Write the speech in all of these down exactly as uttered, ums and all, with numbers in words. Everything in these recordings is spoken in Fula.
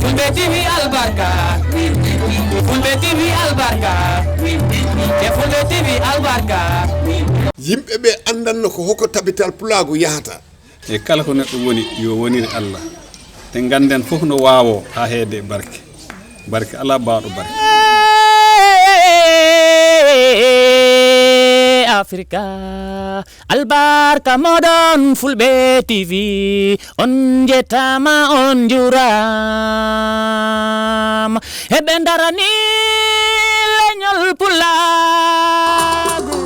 Fulɓe T V albarka. Fulɓe T V albarka. E Fulɓe T V albarka. Yimɓe ɓe anndanno ko hoko tabital pulaagu yahata. E kala ko neɗɗo woni, yo wonir Allah. Te ngannden fof no waawoo haa heede e barke. Barke alaa baawɗo barke. Afrika, albarka moɗon Fulɓe T V, on njettaama, on njuuraama. Heɓe ndarani leñol pulaagu.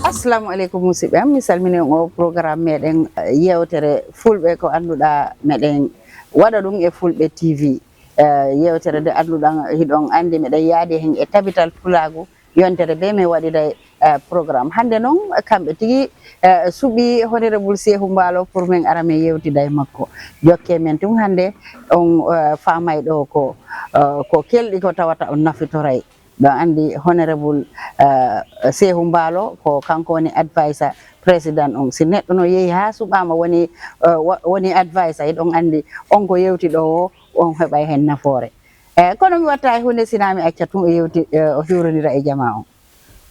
Assalamu aleykum, musidɓe am. Mi salmini on o programme meɗen, eh, yewtere Fulɓe ko annduɗaa meɗen waɗa ɗum e Fulɓe T V. Eh, yewtere nde annduɗaa, hiɗon anndi meɗen yaadi hen e tabital pulaagu, yontere be min waɗida, eh, programme. Hannde noon, kamɓe tigi, eh, suɓi Honorable Seehu Mbaalo pour min ara min yewtida e makko. Jokke men tun hannde on, eh, faamay ɗo ko, eh, ko kelɗi ko tawata on nafitoray. Ɗo anndi Honorable, eh, Seehu Mbaalo ko kanko woni advisor président on. Si neɗɗo no yehi haa suɓaama woni, eh, wa-, woni advisor, hiɗon anndi on ko yewti ɗo o, on heɓay hen nafoore. Eh, kono mi watta e huunde sinaa mi acca tun o yewti, eh, o hiwrondira e jamaa on.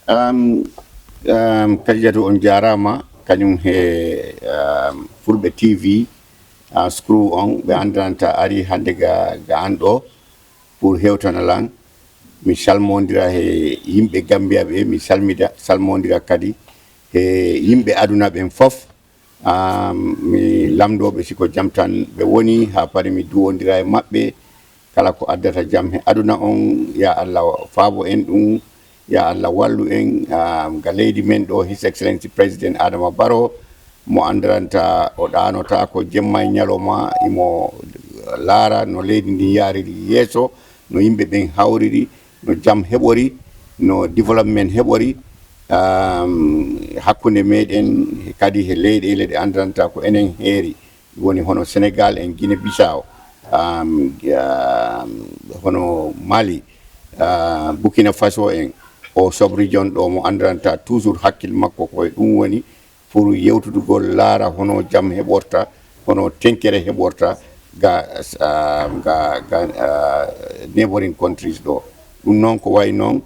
Um, um, Kadijatu, on jaaraama, kañum he, um, Fulɓe T V, uh, screw on, ɓe anndiranta ari hannde ga, ga an ɗo pour hewtana lan. Mi salmondira he yimɓe Gambia ɓe, mi salmida, salmondira kadi he yimɓe aduna ɓen fof. Ah, mi lamndoo ɓe si ko jam tan ɓe woni, haa pari mi duwondira e maɓɓe. Kala ko addata jam he aduna on, ya Allah faabo en ɗum, ya Allah wallu en. Ah, ga leydi men ɗo, His Excellency President Adama Barrow, mo anndiranta o ɗaanotaako jemma e ñalawma, imo laara no leydi ndin yaariri yeeso, no yimɓe ɓen hawriri, no jam heɓori, no development heɓori, um, hakkunde meɗen kadi he leyɗeele ɗe anndiranta ko enen heeri, woni hono Senegal en, Guinée Bissau, um, um, hono Mali, uh, Burkina Faso en, o sub-region ɗo mo anndiranta toujours hakkil makko ko e ɗum woni, pour yewtudugol, laara hono jam heɓorta, hono tenkere heɓorta ga, ah, ga, ga, ah, neighboring countries ɗo. Ɗum noon ko wayi noon,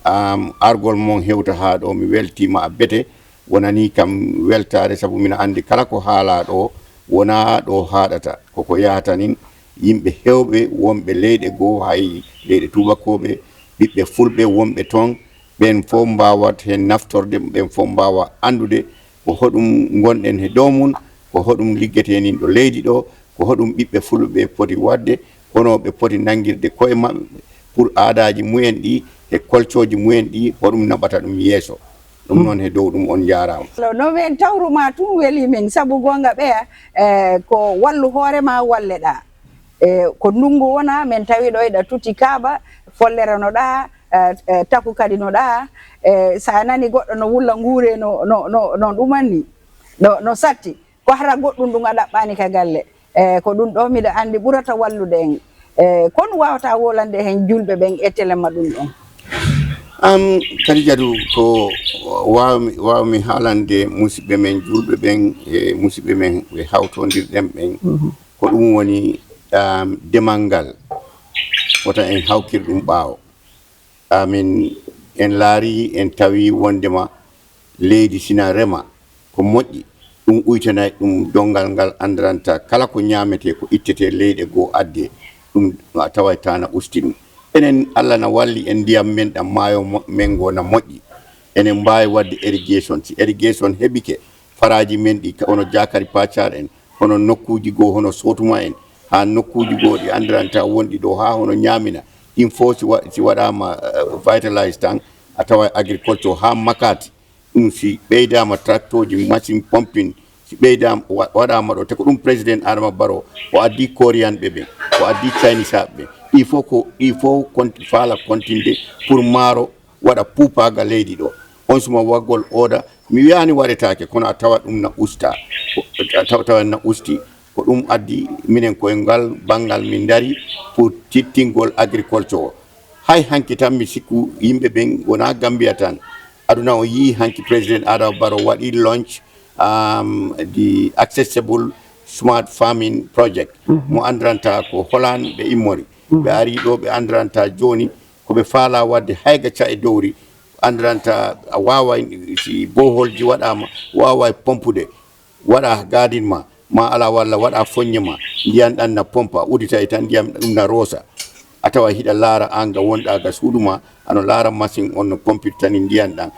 am, argol mon hewta haa ɗo, mi weltiima a bete, wonanii kam weltaare, sabu mino anndi kala ko haalaa ɗo, wonaa ɗo haaɗata, koko yahata nin. Yimɓe heewɓe wonɓe leyɗe goo, hay leyɗe tuubakooɓe, ɓiɓɓe fulɓe wonɓe toon, ɓen fof mbaawat heen naftorde, ɓen fof mbaawa anndude ko hoɗum ngonɗen he dow mum, ko hoɗum liggetee nin ɗo leydi ɗo, ko hoɗum ɓiɓɓe fulɓe ɓe poti waɗde, kono ɓe poti nanngirde koye maɓɓe pour aadaaji mumen ɗi e kolcooji mumen ɗi, hoɗum naɓata ɗum yeeso. Ɗum noon he dow ɗum on njaaraama. No men tawru ma tun weli men, sabu goonga ɓeya, eh, ko wallu hoore ma walleɗaa. E ko ndunngu wona, men tawi ɗo eɗa tuti kaaba, follere no ɗaa, eh, eh, taku kadi no ɗaa, eh, so a nani goɗɗo no wulla nguure no, no, no, no ɗuman ni, no, no satti, ko hara goɗɗum ɗum a ɗaɓɓaani ka galle. Eh, ko ɗum ɗo miɗa anndi ɓurata wallude en. Eh, kon waawata wolande heen julɓe ɓen e telema ɗum ɗon? Am, Kadijatu, ko waawmi, waawmi haalande musidɓe men julɓe ɓen e musidɓe men ɓe hawtondirɗen ɓen, mhm, ko ɗum woni, am, demal ngal, wota en hawkir ɗum ɓaawo. Amin, en laari, en tawi wondema leydi sina rema ko moƴƴi, ɗum uytanay ɗum donngal ngal anndiranta kala ko ñaametee ko ittetee leyɗe goo addee, ɗum a taway taana usti ɗum. Enen, Allah na walli en ndiyam men ɗam maayo mo-, men ngoo na moƴƴi. Enen mbaawi waɗde irrigation. Si irrigation heɓike, faraaji men ɗi, ka-, hono Jaakari Paacaar en, hono nokkuuji goo, hono Sootuma en, haa nokkuuji goo ɗi anndiranta wonɗi ɗo, haa hono Ñaamina, ɗin fof si wa-, si waɗaama, eh, vitalize tan, a tawa agriculture haa Makati, ɗum si ɓeydaama tractooji, machine pumping, si ɓeydaama, wa-, waɗaama ɗo, te ko ɗum Président Adama Barrow, o addi Koreanɓe ɓen, o addi Chinesaaɓe ɓen, ɗi fof ko, ɗi fof kon-, faala continde pour maaro waɗa puupaaga leydi ɗo. On suma waggol oda, mi wiyaani waɗetaake, kono a tawa ɗum na usta, a tawa, tawa na usti. Ko ɗum addi minen koye ngal banngal min ndari pour tittingol agriculture o. Hay hanki tan mi sikku yimɓe ɓen wonaa Gambia tan. Aduna o yii hanki Président Adama Barrow waɗi launch, um, the Accessible Smart Farming Project. Mo anndiranta ko holaan ɓe immori. Ɓe ari ɗo ɓe anndiranta jooni ko ɓe faala waɗde hayga ca e dowri. Anndiranta a waaway, si boholji waɗaama, waaway pompude, waɗa gadin ma, ma ala walla waɗa foññe ma, ndiyan ɗan na pompa, uditay tan ndiyan ɗum na roosa. A tawa hiɗa laara an ga wonɗa ga suudu ma, ano laara machine on no pompirtani ndiyan ɗan.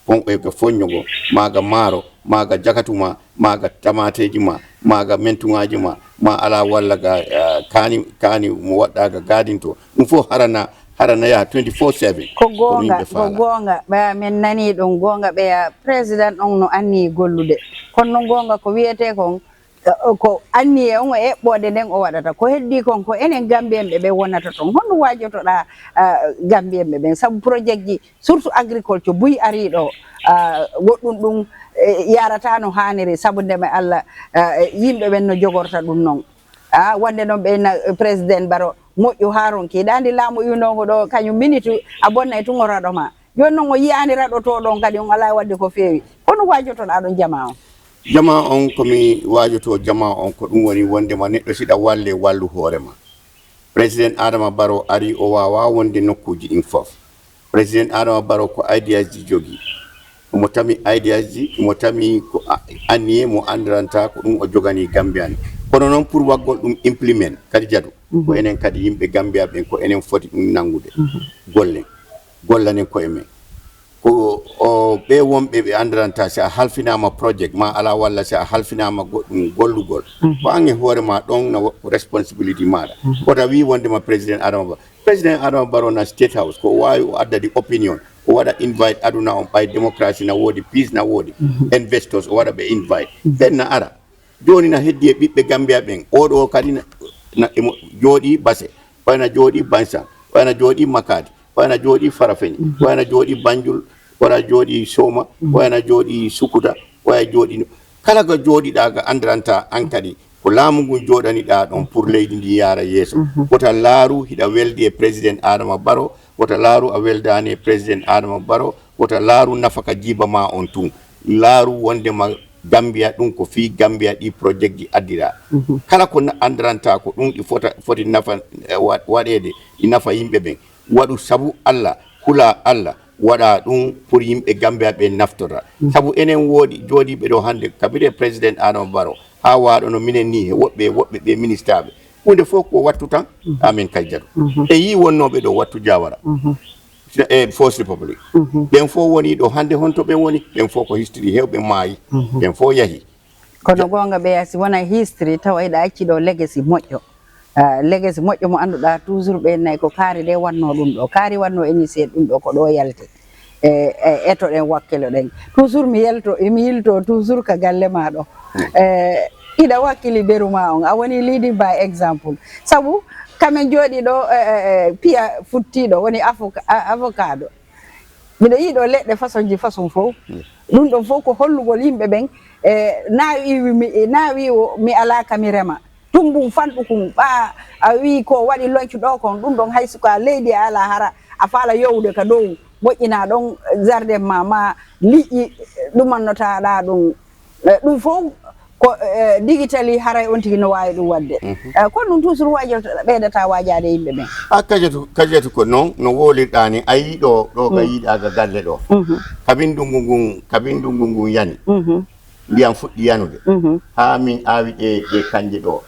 Pon-, e ga foñño go, ma ga maaro, ma ga jakatu ma, ma ga tamateeji ma, ma ga mentuŋaaji ma, ma ala walla ga, ah, kaani, kaani mo waɗɗa ga gadin to. Ɗum fof harana, harana yaha twenty-four seven. Ko Ko ɗum goonga, yimɓe ko faala. Goonga. Ɓeya min nani ɗum goonga, ɓeya président on no anni gollude. Kono noon goonga ko wiyete kon, eh, ko anniye on e eɓɓoode nden o waɗata. Ko heddi kon ko enen Gambiyenɓe ɓe wonata ton. Honno waajotoɗa, ah, Gambiyenɓe ɓen? Sabu projet ji, surtout agriculture, buy ari ɗo, ah, goɗɗum ɗum, eh, yarata no haaniri, sabu ndema Allah, ah, yimɓe ɓen no jogorta ɗum non. Ah, wonde noon ɓe na, eh, président Barrow moƴƴu haa ronki. Hiɗa anndi laamu iwnoowo ɗo, kañum minute a bonnay tun o raɗo ma. Jooni noon o yiyaani raɗotooɗo on kadi, on alaa waɗde ko feewi. Kono waajotoɗaa ɗon jamaa on? Jamaa on, ko mi waajoto jamaa on, ko ɗum woni wondema neɗɗo siɗa walle, wallu hoore ma. Président Adama Barrow ari, o waawaa wonde nokkuuji ɗin fof. Président Adama Barrow ko ideas ji jogii. Omo tami ideas ji, omo tami ko a-, anniye mo anndiranta ko ɗum o joganii Gambia ni. Kono noon pour waggol ɗum implement, kadi jadu, ko enen kadi yimɓe Gambia ɓen, ko enen foti ɗum nanngude. Gollen. Gollanen koye men. Ko o, ɓe wonɓe ɓe anndiranta si a halfinaama project ma ala walla si a halfinaama goɗɗum gollugol, ko an e hoore ma ɗon na wo-, ko responsibility maɗa. Wota wi wondema Président Adama Ba-, Président Adama Barrow na State House, ko o waawi o adda the opinion, o waɗa invite aduna on, ɓay démocratie na woodi, peace na woodi, investors o waɗa ɓe invite. Ɓen na ara. Jooni na heddi e ɓiɓɓe Gambia ɓen. Oɗo kadi na, na emo jooɗi Base, o ena jooɗi Bansan, o ena jooɗi Makadi, o ena jooɗi Farafeñi, o ena jooɗi Banjul, o ena jooɗi Soma, o ena jooɗi Sukuta, o ena jooɗi no. Kala ga jooɗiɗa ga andiranta an kadi ko laamu ngun jooɗaniɗa ɗon pour leydi ndi yaara yeeso. Wota laaru hiɗa weldi e Président Adama Barrow, wota laaru a weldaani e Président Adama Barrow, wota laaru nafaka jiiba ma on tun. Laaru wondema Gambia ɗum ko fii Gambia ɗi project ji addira. Kala ko na-, andiranta ko ɗum ɗi fota, foti nafa, eh, wa-, waɗeede, ɗi nafa yimɓe ɓen. Waɗu sabu Allah, hula Allah, waɗa ɗum pour yimɓe Gambia ɓe naftora. Sabu enen woodi jooɗiiɓe ɗo hannde, kabire Président Adama Barrow, haa waaɗo no minen ni, he woɓɓe, woɓɓe ɓe ministaaɓe. Huunde fof ko wattu tan, amin kay jadu. E yii wonnooɓe ɗo wattu Jawara. E First Republic. Ɓen fof woni ɗo hannde, honto ɓen woni? Ɓen fof ko history, heewɓe maayi. Ɓen fof yahi. Kono goonga ɓeya, si wona history, tawa hiɗa acci ɗo legacy moƴƴo. Ah, legacy moƴƴo mo annduɗaa toujours ɓen nayi ko kaari ɗe wannoo ɗum ɗo. Kaari wannoo initié ɗum ɗo ko ɗo yalti. E, e, eto ɗen wakkilo ɗen. Toujours mi yelto, mi yilto toujours ka galle ma ɗo. E, hiɗa wakkili beru ma on. A woni leading by example. Sabu kamen jooɗi ɗo, e, e, e, piya futtiiɗo, woni avoka-, a-, avocado. Miɗo yiɗo leɗɗe façon ji façon fof. Ɗum ɗon fof ko hollugol yimɓe ɓen, e, na wiwi mi, na wiwo mi alaa ka mi rema. Tumbun fanɗukun, ɓa a wi ko waɗi lonc ɗo kon, ɗum ɗon hay suka leydi a alaa hara, a faala yowude ka dow, moƴƴina ɗon jardin ma, ma liƴƴi, ɗumannotaɗa ɗum. E, ɗum fof ko, e, digitali haray on tigi no waawi ɗum waɗde. E, kono ɗum toujours waajoto, ɓeydata waajaade yimɓe ɓen. A kajatu, kajatu ko noon no wowlirɗaa ni, a yii ɗo, ɗo ga yiiɗaa ga galle ɗo. Kabin ndungu ngun, kabin ndungu ngun yani. Ndiyam fuɗɗi yanude. Haa min aawi ɗe, ɗe kanje ɗo.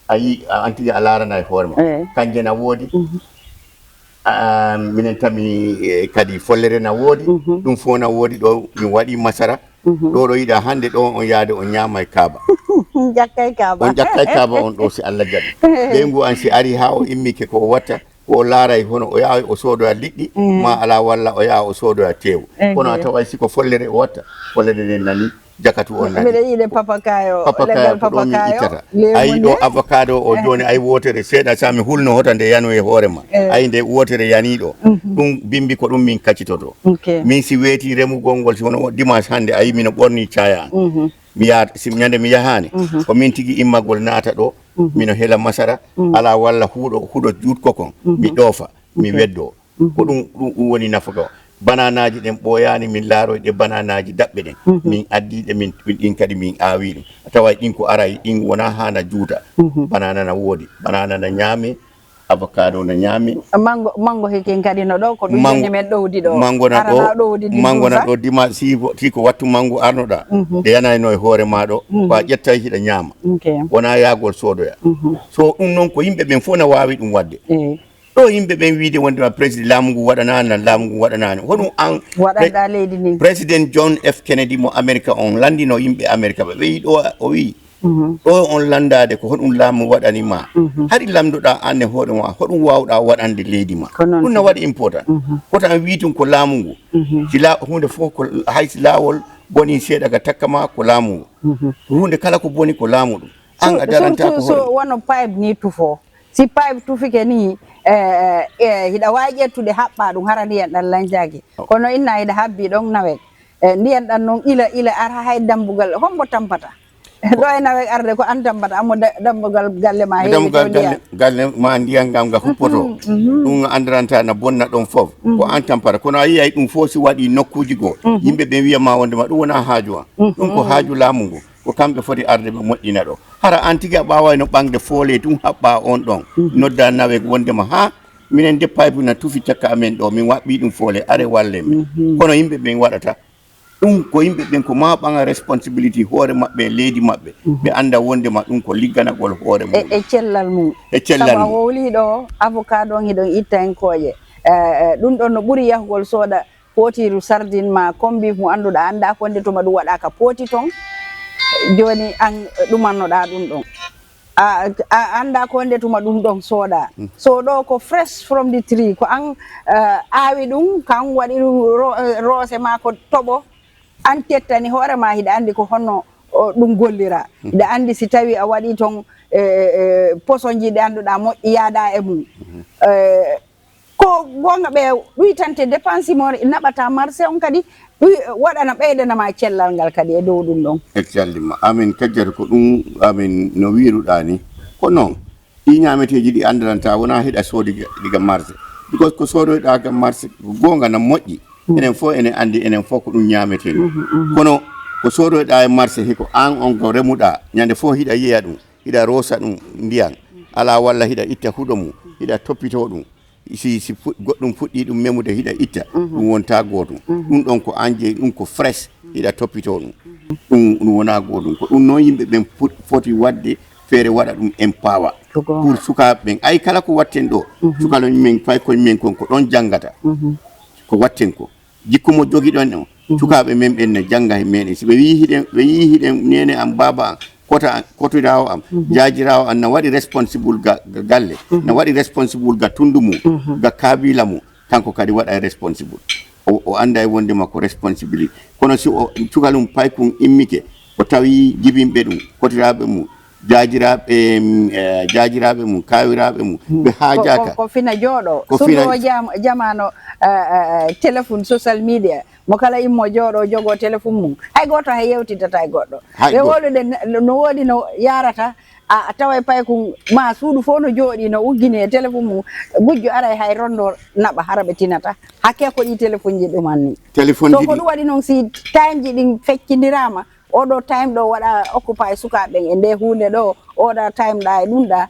A yii, a, an tigi a laarana e hoore ma. Kanje na woodi. Ah, minen tami, eh, kadi follere na woodi. Ɗum fof na woodi ɗo, min waɗi masara. Ɗo ɗo yiɗa hannde ɗo on yaade on ñaama e kaaba. Ƴakka e kaaba. On ƴakka e kaaba on ɗo si Allah jaɓi. Ɓeyngu an si ari haa o immike ko o watta, ko o laaray hono o yaha o soodoya liɗɗi, ma alaa walla o yaha o soodoya teewu. Kono a taway si ko follere o watta, follere nden nani. Jakatu on ladi. Miɗo yiɗe papakayo, Papakaya leggal ko ɗo min papakayo. Ittata. Ayi ɗo avocado o joni ayi wotere seeɗa sa mi hulno hota nde yano e hoore ma. Ayi nde wotere yaniɗo. Ɗum bimbi ko ɗum min kacitoto. Min si weeti remugol ngol si wono dimanche hannde ayi mino ɓorni caya an. Mi yahat si ñande mi yahani ko min tigi immagol naata ɗo. Mino hela masara ala walla huuɗo huɗo juutko kon mi ɗoofa mi weddo. Ko ɗum ɗum ɗum woni nafuga o. Bananaji ɗen ɓooyaani min laaroy ɗe bananaji daɓɓe ɗen min addi ɗe min ɗin kadi min aawi ɗum a taway ɗin ko aray ɗin wona haana juuta. Banana na woodi, banana na ñaame, avocado na ñaame. Mango mango hikin kadi no ɗo ko ɗum Mango- joni men ɗowdi ɗo mango na arana ɗo ɗowdi di mango na duusa. Ɗo dima si si ko wattu mango arnoɗa ɗe yanayno e hoore ma ɗo ko a ƴettay hiɗa ñaama. Wona yaagol soodoya. So ɗum noon ko yimɓe ɓen fof na waawi ɗum waɗde. Ɗo yimɓe ɓen wiide wondema président laamu ngu waɗanaani nan laamu ngu waɗanaani hoɗum an waɗanɗa leydi ndin président John F Kennedy mo Amerika on lanndino yimɓe Amerika ɓe ɓeyi ɗo o wiyi ɗo on lanndaade ko hoɗum laamu waɗani ma hari lamndoɗa an e hoore ma hoɗum waawɗa waɗande leydi ma ɗum na waɗi important. Koto an wiyi tun ko laamu ngu si la huunde fof ko hay si laawol boni seeɗa ka takka ma ko laamu ngu huunde kala ko boni ko laamu ɗum an a daranta ko hoore wano pipe ni tufo si pipe tufike ni hiɗa wawi ƴettude haɓɓa ɗum hara ndiyan ɗan lanjaki kono inna hiɗa habbi ɗon nawek ndiyan ɗan non ila ila ara hay dambugal hombo tampata ɗo e nawek arde ko an tampata amo dambugal galle ma heewi to ndiyan galle ma ndiyan ngam nga huppoto ɗum andiranta na bonna ɗon fof ko an tampata kono a yiyay ɗum fof si waɗi nokkuji goo yimɓe ɓen wiyama wondema ɗum wona haaju an ɗum ko haaju laamu ngu ko kamɓe foti arde ɓe moƴƴina ɗo hara an tigi a ɓaawayno ɓaŋde foole tun haɓɓa on ɗon nodda nawek wondema ha minen de paybu na tufi cakka amen ɗo min waɓɓi ɗum foole are walle min kono yimɓe ɓen waɗata ɗum ko yimɓe ɓen ko ma ɓaŋa responsibility hoore maɓɓe e leydi maɓɓe ɓe annda wondema ɗum ko ligganagol hoore mum e cellal mum e cellal mum wowliɗo avocat ɗon hiɗon itta hen kooƴe ɗum ɗon no ɓuri yahugol sooda pootiiru sardine ma combif mo annduɗa annda ko nde tuma ɗum waɗaka pooti ton joni an ɗumannoɗa ɗum ɗon a annda ko nde tuma ɗum ɗon sooda so ɗo ko fresh from the tree ko an awi ɗum kan waɗi ɗum roose ma ko toɓo an tettani hoore ma hiɗa andi ko honno ɗum gollira hiɗa andi si tawi a waɗi ton posoji ɗe annduɗa moƴƴi yaada e mum ko gonga ɓe ɗuytante dépense mo naɓata marché on kadi ɗuy waɗana ɓeydanama cellal ngal kadi e dow ɗum ɗon e callima amin kajjata ko ɗum amin no wiruɗa ni ko noon ɗi ñameteji ɗi andiranta wona hiɗa soodi diga marché because ko soodoyɗa ga marché ko gonga na moƴƴi enen fof enen andi enen fof ko ɗum ñamete ɗum kono ko soodoyɗa e marché hiko an on ko remuɗa ñande fof hiɗa yiya ɗum hiɗa rosa ɗum ndiyan ala walla hiɗa itta huɗo mum hiɗa toppito ɗum si si goɗɗum fuɗɗi ɗum memude hiɗa itta ɗum wonta gotum ɗum ɗon ko an jeeyi ɗum ko fresh hiɗa toppito ɗum ɗum ɗum wona gotum ko ɗum noon yimɓe ɓen foti wadde feere waɗa ɗum empower pour sukaɓe ɓen ay kala ko watten ɗo sukaloñ men fay koñ men kon ko ɗon janngata ko watten ko jikku mo jogiɗon o sukaaɓe men ɓen ne jannga he meɗen si ɓe wii hiɗen ɓe yii hiɗen nene am baaba am kota am kotiraawo am jaajiraawo am na waɗi responsible ga ga galle na waɗi responsible ga tunndu mum ga kaabila mum kanko kadi waɗa e responsible o o annda e wonde makko responsibility kono si o cukalum paykun immike o tawi jibinɓe ɗum kotiraaɓe mum jaajiraaɓe jaajiraaɓe mum kaawiraaɓe mum ɓe haajaaka ko fina jooɗo ko fina jamaano téléphone social media mo kala immo jooɗo jogo téléphone mum hay gooto hay yewtiddata e goɗɗo ɓe wolude no woodi no yarata a taway paykun ma suudu fof no jooɗi no uggini e téléphone mum gujjo aray hay rondo naɓa hara ɓe tinata hakke ko ɗi téléphone ji ɗuman ni téléphone so ko ɗum waɗi noon si time ji ɗin feccindirama oɗo time ɗo waɗa occupy sukaaɓe ɓen e nde hunde ɗo oɗa time ɗa e ɗum ɗa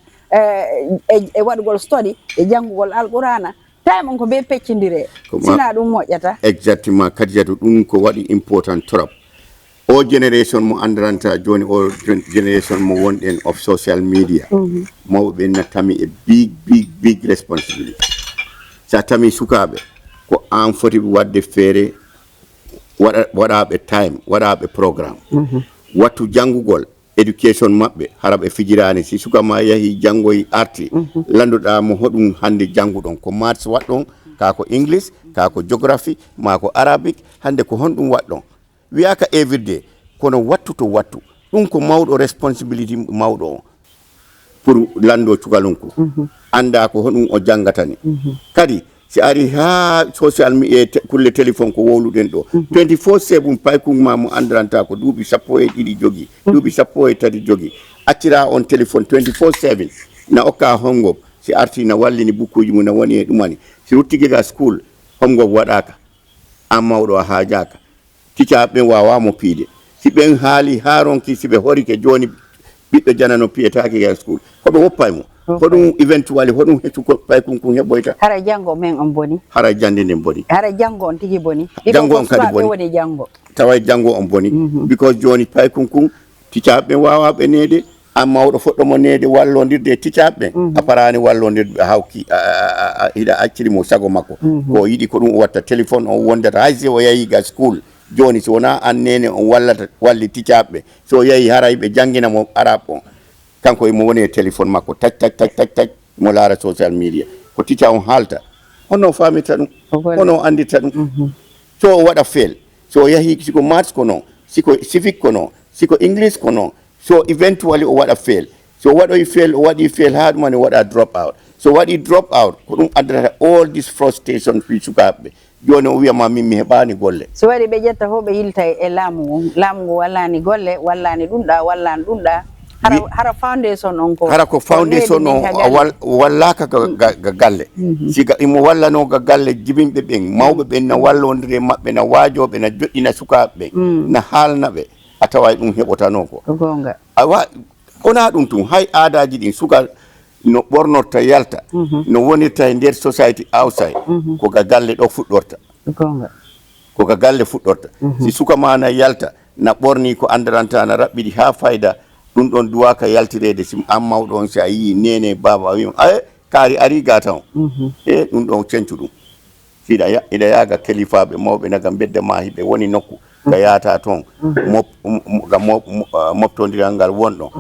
e waɗugol study e janngugol alqurana time on ko be peccindire sina ɗum moƴƴata exactement kadijatu ɗum ko waɗi important trop o generation mo andiranta joni o generation mo wonɗen of social media mawɓe ɓen na tami e big big big responsibility sa tami sukaaɓe ko an foti waɗde feere waɗa waɗaɓe time waɗaɓe programme wattu janngugol éducation maɓɓe hara ɓe fijirani si suka ma yahi janngoyi arti landuɗa mo hoɗum hannde jannguɗon ko maths waɗɗon ka ko english ka ko géographie ma ko arabique hannde ko honɗum waɗɗon wiyaka everyday Kono wattu to wattu, ɗum ko mawɗo, responsibility mawɗo on pour lanndo cukalon ko annda ko honɗum o janngatani. Kadi si ari ha social media, kulle téléphone ko wowluɗen ɗo, twenty-four seven paykun ma mo anndiranta ko duuɓi sappo e ɗiɗi jogi, duuɓi sappo e tati jogi, accira on téléphone twenty-four seven, na okka hongo, si arti na wallini bukkuji mum na woni e ɗumani, si ruttike ga school, hongo waɗaka, an mawɗo a haajaaka. Ticaaɓe ɓen waawaa mo piide. Si ɓen haali haa ronki, si ɓe horike jooni, ɓiɗɗo janano piyetaake ga school, ko ɓe woppa e mo. Ko ɗum eventually, ko ɗum hesu ko paykun kun heɓoyta. Hara janngo men on boni? Hara jannde nden boni. Hara janngo on tigi boni? Janngo on kadi boni. Woni janngo. Taway janngo on boni. Because jooni paykun kun, ticaaɓe ɓen waawaa ɓe neede, an mawɗo foɗɗo mo neede wallondirde e ticaaɓe ɓen, a faraani wallondirde ɓe hawki, hiɗa acciri mo sago makko. Ko o yiɗi ko ɗum o watta. Téléphone on wondata, hay si o yahi ga school, jooni, si wonaa an neene on wallata, walli ticaaɓe ɓen, si o yahi haray ɓe janngina mo arabe on, kanko imo woni e téléphone makko, tac, tac, tac, tac, tac, mo laara social media. Ko tica on haalta, honno o faamirta ɗum? Honno o anndirta ɗum? So o waɗa fail, si o yahi, si ko maths ko non, si ko civic ko non, si ko English ko non, so eventually o waɗa fail, si o waɗoyi fail, o waɗi fail haa ɗumani o waɗa drop out. Si o waɗi drop out, ko ɗum addata all this frustration fii sukaaɓe ɓe. Jooni o wiya ma, min mi heɓaani golle. Si waɗi ɓe ƴetta fof ɓe yilta e laamu ngun, laamu ngu wallaani golle, wallaani ɗum ɗa, wallaani ɗum ɗa. Hara, hara foundation on ko, hara ko foundation on, a wal-, wallaaka ga, ga, ga galle. Si ga, imo wallanoo ga galle jibinɓe ɓen, mawɓe ɓen na wallondiri e maɓɓe, na waajoo ɓe, na joɗɗina sukaaɓe ɓen, na haalna ɓe, a taway ɗum heɓotanoo ko. Ko goonga. Awa, wonaa ɗum tun, hay aadaaji ɗin, suka no ɓornorta yalta, no wonirta e nder society outside, ko ga galle ɗo fuɗɗorta. Ko goonga. Ko ga galle fuɗɗorta. Si suka ma na yalta, na ɓorni ko anndaranta, na raɓɓiɗi haa fayda, ɗum ɗon duwaaka yaltireede. Si an mawɗo on, si a yii neene, baaba, a wiima, "Aye, kaari arii ga tan." E ɗum ɗon cencu ɗum. Si hiɗa ya-, hiɗa yaaga kelifaaɓe mawɓe na ga mbedda ma, hiɓe woni nokku, ga yaata toon, mop-, mo-, ga mo-, mo-, ah, moftondiral ngal wonɗon.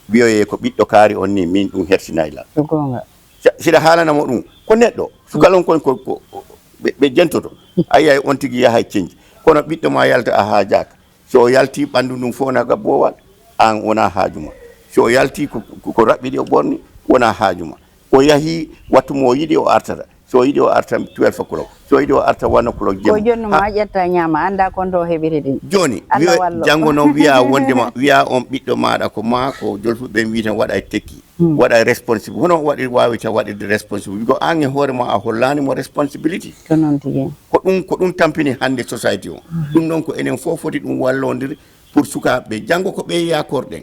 Wiyoyee ko ɓiɗɗo kaari on ni, min ɗum hersinay lan. Ko goonga. Sa-, siɗa haalana mo ɗum, ko neɗɗo, sukalon kon ko, ko, ko ɓe, ɓe jentoto. A yiyay on tigi yahay cenji. Kono ɓiɗɗo ma yalta a haajaaka. So o yalti ɓanndu ndun fof na ga boowal, aan wonaa haaju ma. So o yalti ko, ko, ko raɓɓiɗi o ɓorni, wonaa haaju ma. O yahi wattu mo o yiɗi o artata. So o yiɗi o arta twelve o'clock. So o yiɗi o arta one o'clock. Ko jemma. Jonnuma a ƴetta ñaama, annda kon to o heɓiri ɗin. Jooni, Allah wallo. Janngo noon wiya wondema, wiya on ɓiɗɗo maaɗa ko maa ko jolfuɓe ɓen wiyata waɗa e tekki. Waɗa responsible. Hono waɗi, waawirta waɗirde responsible? Ko aan e hoore ma a hollaani mo responsibility. Ko noon tigi. Ko ɗum, ko ɗum tampini hannde society o. Ɗum noon ko enen fof foti ɗum wallondir pour sukaaɓe ɓe. Janngo ko ɓe yakorɗen.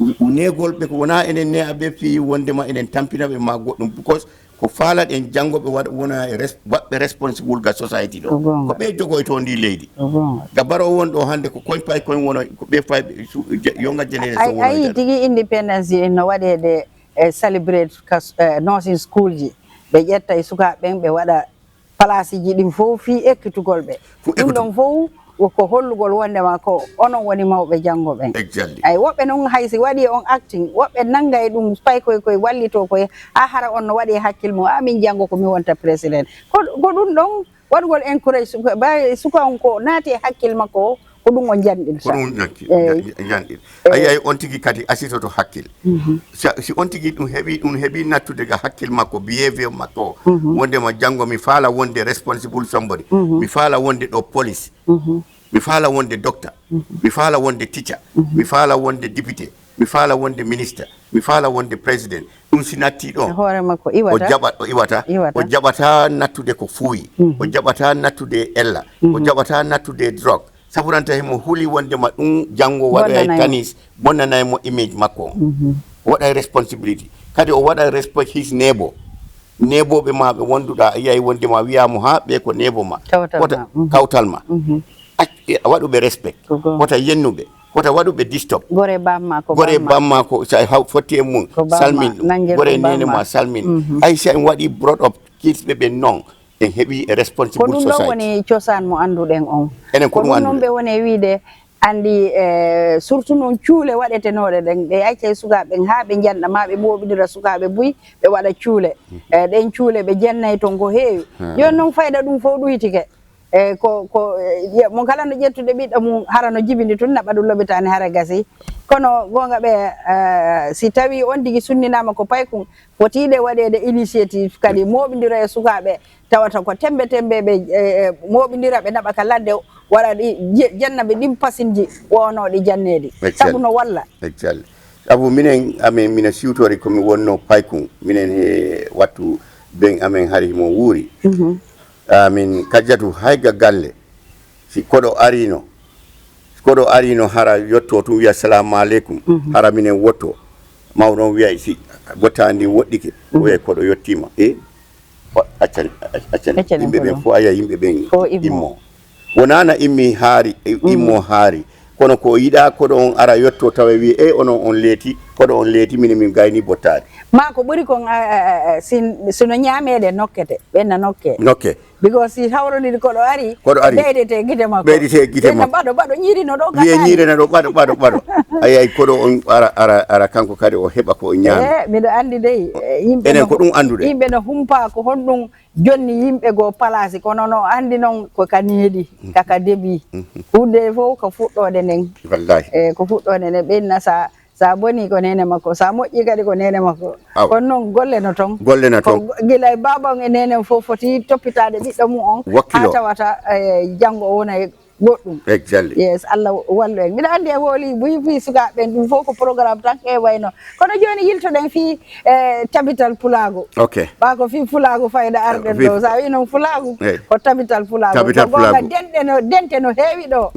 U-, u-, neegol ɓe ko wonaa enen ne aɓe fii wondema enen tampina ɓe ma goɗɗum. Because ko faalaɗen janngo ɓe waɗa, wona e res-, waɗɓe responsible ga society ɗo. Ko goonga. Ko ɓe jogoyto ndi leydi. Ko goonga. Ga baro won ɗo hannde ko koñ pay koñ wono, ko ɓe fay ɓe su-, je-, yonga generation wono. Ayi, tigi independence en no waɗeede e celebrate kas-, eh, nursing school ji. Ɓe ƴetta e sukaaɓe ɓen, ɓe waɗa palaasiji ɗin fof fii ekkitugol ɓe. Ɗum ɗon fof ko hollugol wondema ko onon woni mawɓe janngo ɓen. Exactly. Ay, woɓɓe noon hay si waɗi on acting, woɓɓe nannga e ɗum pay koye, koye wallitoo koye, a hara on no waɗi e hakkil mum, a min janngo ko mi wonta président. Ko, ko ɗum ɗon waɗugol encourage suka, ba, suka on ko naati e hakkil makko o, ko ɗum o janɗirta. Ko ɗum janki-, eh, jan-, janɗir. Eh. A yiyay on tigi kadi asitoto hakkil. Mhm. Sa-, si on tigi ɗum heɓi, ɗum heɓi nattude ga hakkil makko, behavior makko o, wondema janngo mi faala wonde responsible somebody. Mhm. Mi faala wonde ɗo police. Mhm. Mi faala wonde doctor. Mhm. Mi faala wonde teacher. Mhm. Mi faala wonde député. Mi faala wonde ministre. Mi faala wonde président. Ɗum si natti ɗon, e hoore makko iwata. O jaɓa, o iwata. Iwata. O jaɓata nattude ko fuuyi. Mhm. O jaɓata nattude ella. O jaɓata nattude drogue. Saburanta himo huli wondema ɗum janngo waɗoyay tanis, bonnanay mo image makko on. Mhm. O waɗay responsibility. Kadi o waɗay respect his neighbor. Neighbor ɓe ma ɓe wonduɗa, a yiyay wondema wiya mo, "Ha, ɓe ko neighbor ma." Kawtal ma. Mhm. Kawtal ma. Mhm. Ac-, e, a waɗu ɓe respect. Ko goonga. Wota yennu ɓe. Wota waɗu ɓe disturb. Gore bamma ko bamma. Gore bamma ko sa haw-, fotti e mum, salmin ɗum. Gore nene ma, salmin. Mhm. Ay, si en waɗi brought up kids ɓe ɓen noon, en heɓi e responsible society. Ko ɗum ɗon woni cosaan mo annduɗen on. Enen ko ɗum noon ɓe woni e wiide, anndi, eh, surtout noon cuule waɗetenooɗe ɗen, ɓe acca e sukaaɓe ɓen haa ɓe njanɗa, maa ɓe ɓooɓidira sukaaɓe buy, ɓe waɗa cuule. Mhm. Eh, ɗen cuule ɓe jennay toon ko heewi. Mhm. Jooni noon fayda ɗum fof ɗuytike. E ko ko e, mo kala no ƴettude ɓiɗɗo mum hara no jibini tun naɓa ɗum lobitaani hara gasi. Kono goonga ɓe, eh, si tawi on tigi sunninaama ko paykun, fotiide waɗeede initiative kadi mooɓindira e sukaaɓe tawata ko tembe tembe ɓe, eh, mooɓindira ɓe naɓa ka ladde waɗa ɗi je- jenna ɓe ɗin pasinji wonooɗi janneeɗi. Sabu no walla. Sabu minen amen mino siwtori komi wonno paykun minen he wattu ben amen hari himo wuuri. Amin kajjatu hayga galle si koɗo arino si koɗo arino hara yotto tun wiya salamu aleykum hara minen wotto mawɗon wiya si bottandi woɗɗike wiya koɗo yettima e accan accan yimɓe ɓen fof aya yimɓe ɓen immo wonana immi haari immo haari kono ko yiɗa koɗo on ara yetto tawa wi e onon on leeti koɗo on leeti minen min gayni bottaade. Ma ko ɓuri kon sino ñaameede nokkete ɓenna nokke nokke. Because si hawroniri koɗo ari koɗo ari ɓeydete gite makko ɓeydete gite makko ɓaɗo ɓaɗo ñiirino ɗo wiye ñiirino ɗo ɓaɗo ɓaɗo ɓaɗo. Ayay koɗo on ara ara ara kanko kadi o heɓa ko o ñaami. Eh, miɗo anndi dey yimɓe enen ko ɗum annduɗen yimɓe no humpa ko honɗum jonni yimɓe goo palaasi kono no anndi noon ko ka neeɗi kaka deɓi. Huunde fof ko fuɗɗoode nden. Wallahi. E ko fuɗɗoode nden ɓenna sa sa boni ko nene makko sa moƴƴi kadi ko nene makko. Kono noon golle no toon golle no toon. Gila e baaba on e nene on fof foti toppitaade ɓiɗɗo mum on haa tawata e janngo o wona e goɗɗum. Exactly. Yes, Allah wallu en. Miɗo anndi en hooli buy buy sukaaɓe ɓen ɗum fof ko programme tan heewayno. Kono jooni yiltoɗen fii e tabital pulaagu. Ok. Ɓaa ko fii pulaagu fayda arɗen ɗo. Sa wii noon pulaagu ko tabital pulaagu. Tabital pulaagu. Denɗe no dente no heewi ɗo.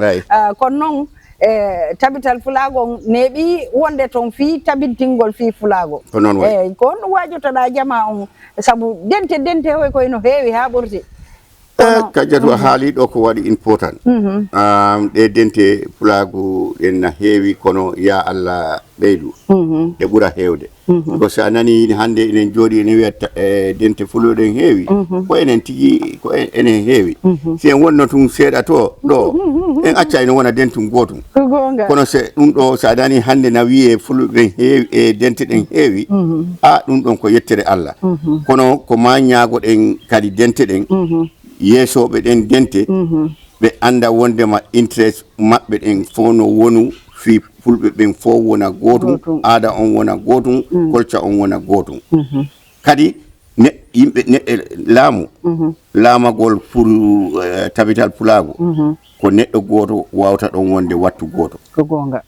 Kono noon e tabital pulaagu on neeɓi wonde toon fii tabintingol fii pulaagu. Ko noon wayi. Eyi ko honɗum waajotoɗaa jamaa on sabu dente dente hoy koy no heewi haa ɓurti. Kono kajatu a haali ɗo ko waɗi important. Ɗe dente pulaagu ɗen na heewi kono ya Allah ɓeydu ɗe ɓura heewde. Ko so a nani hannde enen jooɗi enen wiya e dente fulɓe ɗen heewi ko enen tigi ko enen heewi. Si en wonno tun seeɗa to ɗo en acca ene wona dentum gootum. Kono se ɗum ɗo so a nani hannde na wiye fulɓe ɓen heewi e dente ɗen heewi a ɗum ɗon ko yettere Allah. Kono ko ma ñaagoɗen kadi dente ɗen yeesooɓe ɗen dente ɓe annda wonndema interest maɓɓe ɗen fof no wonu fii fulɓe ɓen fof wona gootum aada on wona gootum kolca on wona gootum. Kadi ne yimɓe ne laamu laamagol pour tabital pulaagu ko neɗɗo gooto wawta ɗon wonde wattu gooto. Ko goonga.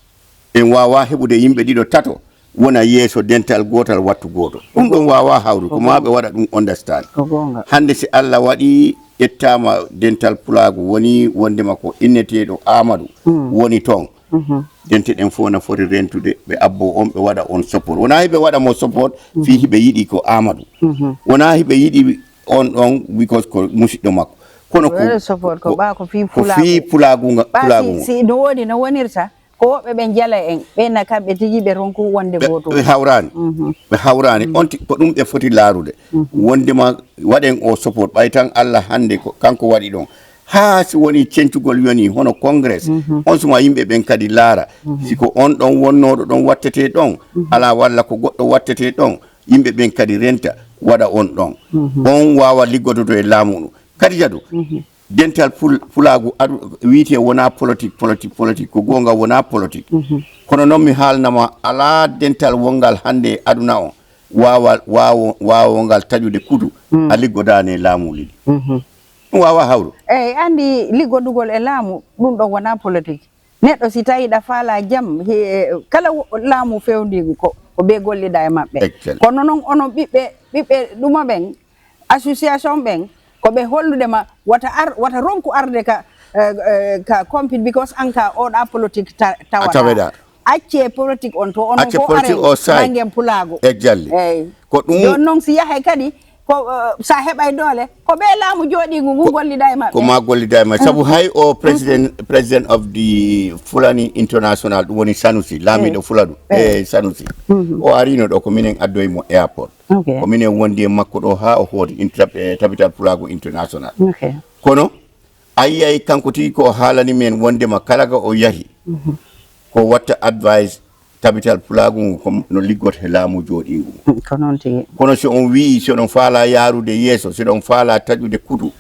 En waawa heɓude yimɓe ɗiɗo tato wona yeeso dental gootal wattu gooto. Ɗum ɗon waawa hawru ko ma ɓe waɗa ɗum understand. Hannde si Allah waɗi ƴettaama dental pulaagu woni wondema ko inneteeɗo Aamadu woni toon. Dente ɗen fof na foti rentude ɓe abbo on ɓe waɗa on support wona hiɓe waɗa mo support fii hiɓe yiɗi ko Aamadu wona hiɓe yiɗi on ɗon because ko musiɗɗo makko. Kono ko support ko ɓaa ko fii pulaagu pulaagu si no woodi no wonirta. Ko woɓɓe ɓen jala en ɓen na kamɓe tigi ɓe ronku wonde gootum. Ɓe hawraani. Ɓe hawraani on ko ɗum ɓe foti laarude. Wondema waɗen o support ɓay tan Allah hannde kanko waɗi ɗon. Haa si woni cencugol yoni hono congrès on suma yimɓe ɓen kadi laara si ko on ɗon wonnooɗo ɗon wattetee ɗon alaa walla ko goɗɗo wattetee ɗon yimɓe ɓen kadi renta waɗa on ɗon. On waawa liggodoto e laamu ɗum. Kadi jadu dental pulaagu adu wiite wona politique politique politique ko goonga wona politique. Kono noon mi haalnama alaa dental wonngal hannde e aduna on waawa waawo waawongal taƴude kutu a liggodaani e laamuuli ɗi. Ɗum waawaa hawru. Eey anndi liggodugol e laamu ɗum ɗon wonaa politik. Neɗɗo si tawii ɗa faalaa jam kala laamu feewndiigu ko ko bee golliɗaa e maɓɓe. Kono noon onon ɓiɓɓe ɓiɓɓe ɗuma ɓen association ɓen ko ɓe hollude ma wata ar wata ronku arde ka ka compete because an ka oɗa politique tawaɗa. Acce politique on to onon fof are nangen pulaagu. Exactly. Eyi. Ko ɗum. Jooni noon si yahay kadi ko sa heɓay doole ko ɓe laamu jooɗiigu ngu gollida e maɓɓe. Ko ma gollida e maɓɓe sabu hay o president president of the Fulani International ɗum woni Sanusi laamiɗo Fuladu e Sanusi. O arino ɗo ko minen addoyi mo airport. Ko minen wondi e makko ɗo haa o hooti tabital pulaagu international. Kono a yiyay kanko tigi ko o haalani men wondema kala ga o yahi ko watta advice tabital pulaagu ngu ko no liggoto he laamu jooɗiingu ngu. Ko noon tigi. Kono si on wii si oɗon faalaa yaarude yeeso si oɗon faalaa taƴude kutu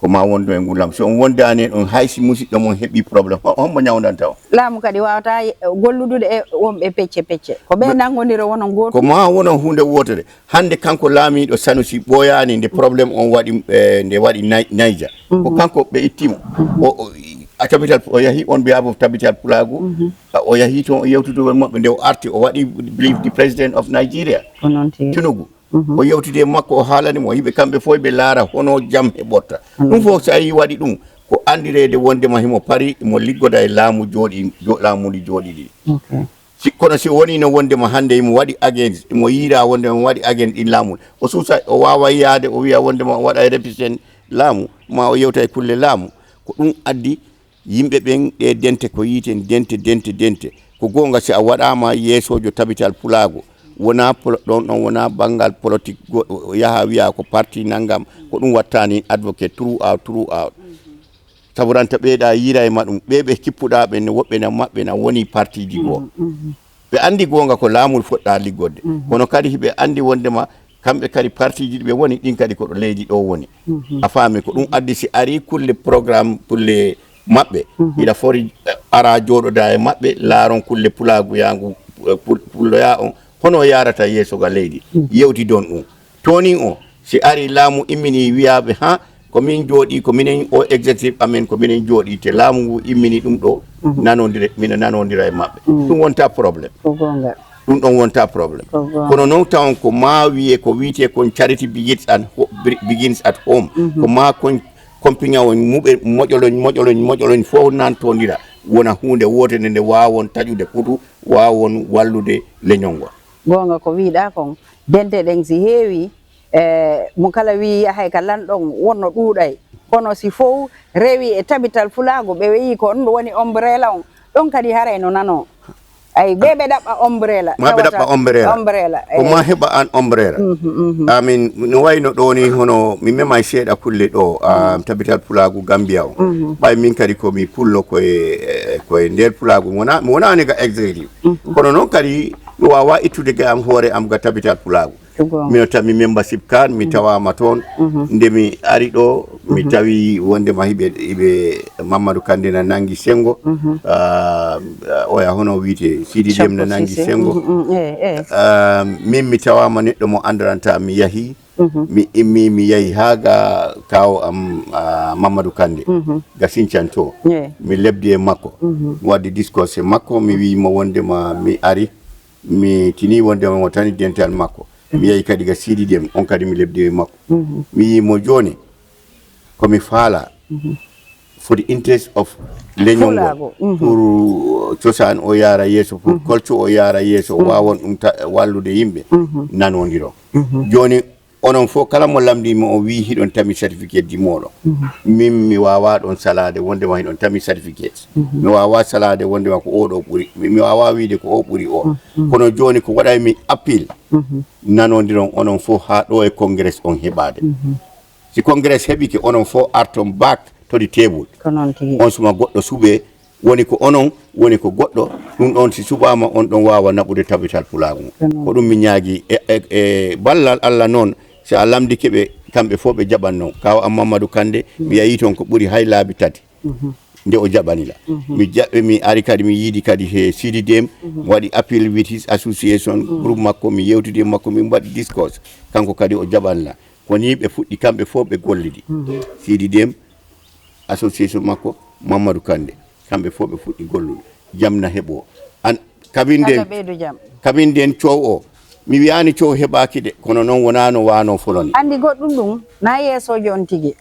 ma wondu e ngu laamu. Si on wondaani e ɗum, hay si musiɗɗo mon heɓii problème, ho- hombo ñawndanta on? Laamu kadi waawata ye- golludude e wonɓe pecce pecce. Ko ɓe nanngondira wonon Ko gootum. ma wonon huunde wootere. Hannde kanko laamiiɗo Sanusi ɓooyaani nde problème on waɗi, eh, nde waɗi Nay- Niger. Ko kanko ɓe itti mo. O, o, a tabital o yahi on behalf of tabital pulaagu. O yahi toon o yewtudugol maɓɓe nde o arti o waɗi believe the president of Nigeria. Ko noon tigi. Tinubu. O yewtidi e makko o haalani mo yimɓe kamɓe fof ɓe laara hono jam heɓorta. Ɗum fof so a yii waɗi ɗum ko anndireede wondema himo pari mo liggoda e laamu jooɗi jo- laamu ndi jooɗiɗi. Ok. Si, kono si wonino wondema hannde imo waɗi against imo yiira wondema imo waɗi against ɗin laamu o suusa o waawa yaade o wiya wondema o waɗa e represent laamu ma o yewta e kulle laamu ko ɗum addi yimɓe ɓen ɗe dente ko yiiten dente dente dente ko goonga si a waɗaama yeesoojo tabital pulaagu wonaa polo- ɗon ɗon wonaa banngal polotik go- yaha wiya ko parti nanngam ko ɗum wattani advocate true out true out sabu ranta ɓeyɗa yiira e ma ɗum ɓe ɓe kippuɗa ɓe ne woɓɓe na maɓɓe na woni partiji goo ɓe anndi goonga ko laamu foɗɗa liggorde kono kadi hiɓe anndi wondema kamɓe kadi partiji ɗi ɓe woni ɗin kadi ko ɗo leydi ɗo woni a faami ko ɗum addi si ari kulle programme kulle maɓɓe hiɗa foti ara jooɗoda e maɓɓe laaron kulle pulaaguyagu pulloya on hono yarata yeeso ga leydi yewtidon ɗum toni o si ari laamu immini wiyaɓe ha ko min jooɗi ko minen o executive amen ko minen jooɗi te laamu ngu immini ɗum ɗo nanodire miɗo nanodira e maɓɓe ɗum wonta problème Ko goonga. ɗum ɗon wonta problème Ko goonga. kono noon tawon ko ma wiye ko wiyete kon charity begins at ho- be- begins at home ko ma kon kompiŋawon muɓe moƴoloñ moƴoloñ moƴoloñ fof nantondira wona huunde woote nde nde waawon taƴude kutu waawon wallude leñol ngol Goonga ko wiiɗa kon dente ɗen si heewi e mo kala wii yahay ka lanɗon wonno ɗuuɗay kono si fow rewi e tabital fulaagu ɓe weyii ko on woni ombrela on ɗon kadi haray no nanoo ay ɓe ɓe ɗaɓɓa ombrela ma ɓe ɗaɓɓa ombrela ombrela ko ma heɓa an ombrela amin no wayno ɗo ni hono mi memay seeɗa kulle ɗo ah, tabital pulaagu gambiya o ɓay min kadi ko mi pullo koye koye nder pulaagu wona mi wonani ga executive kono noon kadi mi wawa ittude ga am hoore am ga tabital pulaagu mino tawi mi membership card mi tawama toon nde mi ari ɗo mi tawi wondema hiɓe hiɓe mamadou kandé na nangi sengo ah, oya hono wiyte sidi dem na nangi sengo ah, min mi tawama neɗɗo mo andaranta mi yahi mi immi mi yahi ha ga kawo am ah, mamadou kandé ga sincan to mi lebdi e makko mi waddi discours e makko mi wimo wondema mi ari mi tini wondema mo tani dental makko mi yehi kadi ga sidi dem on kadi mi lebdi e makko mi yimo joni komi faala for the interest of leñol ngol pour cosaan o yaara yeeso pour culture o yaara yeeso wawon ɗum wallude yimɓe nanodiro joni onon fof kala mo lamndima o wi hiɗon tami certificat ji moɗon min mi wawa ɗon salade wondema hiɗon tami certificat mi wawa salade wondema ko oɗo ɓuuri mi wawa wiide ko o ɓuuri o kono joni ko waɗay mi appel nanodiron onon fof ha ɗo e congrès on heɓade si congrès heɓike onon fof arton back to the table ko noon tigi on suma goɗɗo suɓe woni ko onon woni ko goɗɗo ɗum ɗon si suɓama on ɗon wawa naɓude tabital pulaagu ko ɗum mi ñaagi e, e, e ballal allah noon si a lamdike ɓe kamɓe fof ɓe jaɓan noon kaw am mamadou kande mi yayi toon ko ɓuri hay laabi tati nde o jaɓanila mi jaɓɓe mi ari kadi mi yiidi kadi he sidi dem waɗi appel with his association groupe makko mi yewtidi e makko min mbaɗi discours kanko kadi o jaɓanla ko ni ɓe fuɗɗi kamɓe fof ɓe gollidi sidi dem association makko mamadou kande kamɓe fof ɓe fuɗɗi gollude jam na heɓo an kabin nden ɓeydu jam kabin nden cow o mi wiyani cow heɓaki de kono noon wonano wano foloni andi goɗɗum ɗum na yeesojo on tigi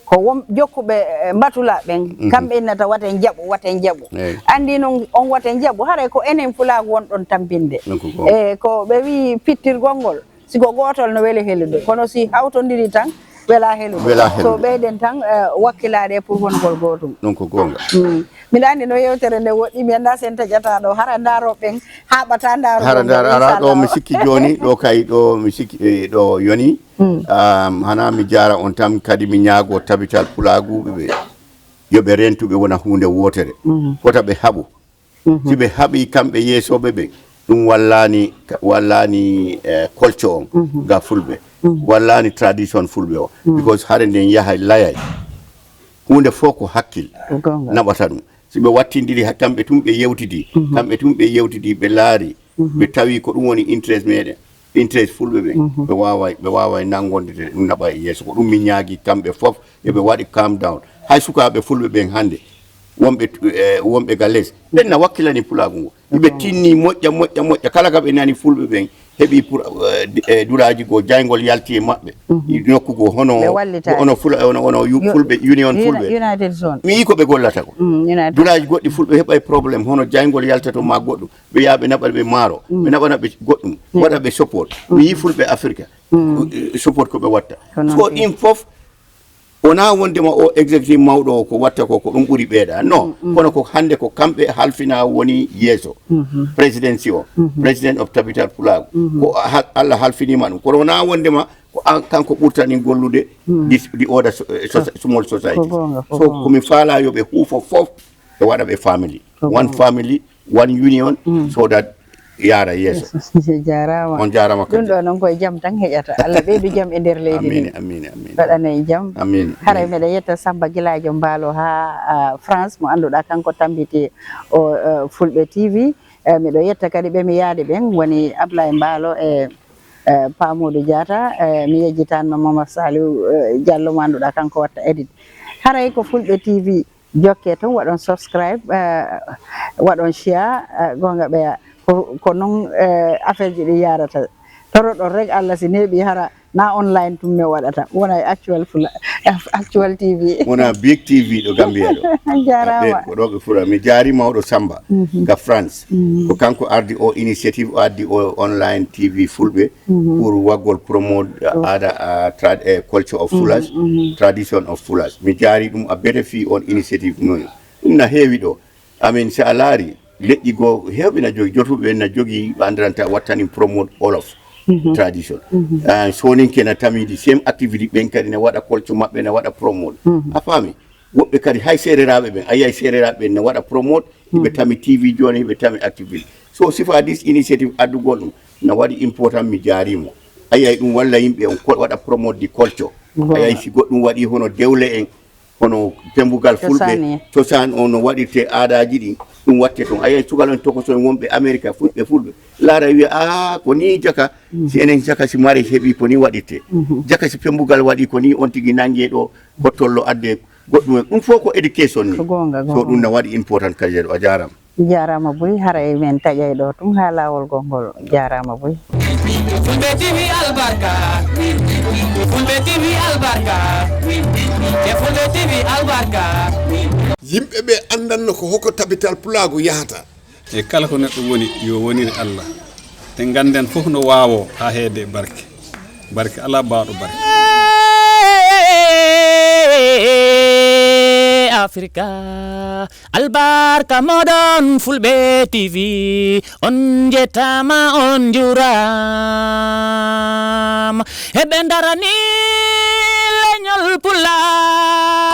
ko won jokkuɓe eh, mbatula ɓen kamɓe innata waten jaɓu waten jaɓu Eyi. andi noon on waten jaɓu haray ko enen fulaagu wonɗon tampinde Ɗum ko goonga. e ko ɓe wi pittirgol ngol siko gootol no weli helude kono si hawtondiri tan wela helude Wela helude. So ɓeyden tan eh, wakkilaade pour wongol gootum ɗum ko goonga miɗa andi no yewtere nde woɗɗi mi annda sen taƴata ɗo hara ndaro ɓen haɓata ndaro hara ndar ara ɗo mi sikki joni ɗo kay ɗo mi sikki eh, ɗo yoni um, hana mi jara on tan kadi mi ñaago tabital pulaguɓe ɓe yoɓe rentuɓe wona hunde wotere fota ɓe haɓu si ɓe haɓi kamɓe yeesoɓe ɓe ɗum wallani wallani eh, culture on ga fulɓe wallani tradition fulɓe o because hare nden yahay layay Huunde fof ko hakkil naɓata ɗum. Si ɓe wattindiri ha kamɓe tun ɓe yewtidi, kamɓe tun ɓe yewtidi, ɓe laari, ɓe tawi ko ɗum woni interest meɗen, interest fulɓe ɓen, ɓe waaway, ɓe waaway nanngondire ɗum naɓa e yeeso. Ko ɗum mi ñaagi kamɓe fof, yo ɓe waɗi calm down. Hay sukaaɓe fulɓe ɓen hannde, wonɓe tu-, eh, wonɓe ga les, ɓen na wakkilani pulaagu ngu. Iɓe tinni moƴƴa, moƴƴa, moƴƴa. Kala ka ɓe nani fulɓe ɓen heɓi pour, eh, di-, eh, duraaji goo, jayngol yalti e maɓɓe. I nokku goo, hono, hono fula, hono, hono yu-, fulɓe, Union Fulɓe. United Zone. Mi yii ko ɓe gollata ko. Duraaji goɗɗi fulɓe heɓay problème, hono jayngol yalta to ma goɗɗum. Ɓe yaha ɓe naɓa ɓe maaro, ɓe naɓana ɓe goɗɗum, waɗa ɓe support. Mi yii fulɓe Afrika, eh, support ko ɓe watta. Ko ɗin fof, wonaa wondema o executive mawɗo o ko watta ko, ko ɗum ɓuri ɓeeɗa. Non, kono ko hannde ko kamɓe halfina woni yeeso. Presidency o, President of Tabital Pulaagu. Ko hal-, Allah halfinima ɗum. Kono wonaa wondema ko an, kanko ɓurtani gollude di, di order so-, eh, sosa-, small society. So ko mi faala yo ɓe huufo fof, ɓe waɗa ɓe family. One family, one union, so that yaara yeeso. Jaaraama. On jaaraama kadi. Ɗum ɗo noon koye jam tan heƴata. Allah ɓeydu jam e nder leydi ndi. Amiin, amiin, amiin. Waɗana en jam. Amiin. Haray miɗo yetta Samba Gilaajo Mbaalo haa, ah, France, mo annduɗaa kanko tambiti o, eh, Fulɓe T V. Eh, miɗo yetta kadi ɓe mi yaade ɓen, woni Ablaye Mbaalo e, eh, Pa Modou Diatta. Eh, mi yejjitanno Momar Saliou, eh, Diallo mo annduɗaa kanko watta edit. Haray ko Fulɓe T V. Jokke toon, waɗon subscribe, eh, waɗon share, eh, goonga ɓeya. Ko, ko noon, eh, affaire ji ɗi yaarata. Toroɗon rek Allah, si neeɓi hara na online tun mi waɗata. Wona e Actual Fula, Actual T V. Wona Big T V ɗo Gambia ɗo. Jaaraama. Ɓe, ko ɗo ɓe fula. Mi jaari mawɗo Samba, ga France. Ko kanko ardi o initiative, o addi o online T V fulɓe. Pour waggol promote aada, ah, trad-, eh, culture of Fulas, tradition of Fulas. Mi jaari ɗum a bete fii on initiative noon. Ɗum na heewi ɗo. Amin, si a laari, leƴƴi goo heewɓe na jogi, jotuɓe na jogi, ɓe anndiranta wattanin promote Wolof tradition. Ah, Sooninke na tamidi, same activity ɓen kadi na waɗa culture maɓɓe, na waɗa promote. A faami? Woɓɓe kadi hay seereraaɓe ɓen, a yiyay seereraaɓe ɓen na waɗa promote, hiɓe tami T V jooni, hiɓe tami activity. So sifa this initiative addugol ɗum, na waɗi important, mi jaarimo. A yiyay ɗum walla yimɓe on ko waɗa promote the culture. A yiyay si goɗɗum waɗi hono dewle en, hono pembugal fulɓe, cosaan on no waɗirte aadaaji ɗin, ɗum watte toon. A yiyay sugal on tokoso en wonɓe Amerika, fulɓe, fulɓe. Laara wiya, "Ah, ko ni jaka, si enen jaka si mari heɓi ko ni waɗirte. Jaka si pembugal waɗi ko ni on tigi nange ɗo, hottollo adde goɗɗum en." Ɗum fof ko education ni. Ko goonga, so goonga. Ɗum na waɗi important kadi ɗo. A jaaraama. Jaaraama buy, haray men taƴay ɗo tun haa laawol gongol. Jaaraama buy. Fulɓe T V albarka. Fulɓe T V albarka. E Fulɓe T V albarka. Yimɓe ɓe anndanno ko hoko tabital pulaagu yahata. E kala ko neɗɗo woni, yo wonir Allah. Te ngannden fof no waawoo haa heede e barke. Barke alaa baawɗo barke. Afrika, albarka moɗon Fulɓe T V, on njettaama, on njuuraama. Heɓe ndarani leñol Pulaar.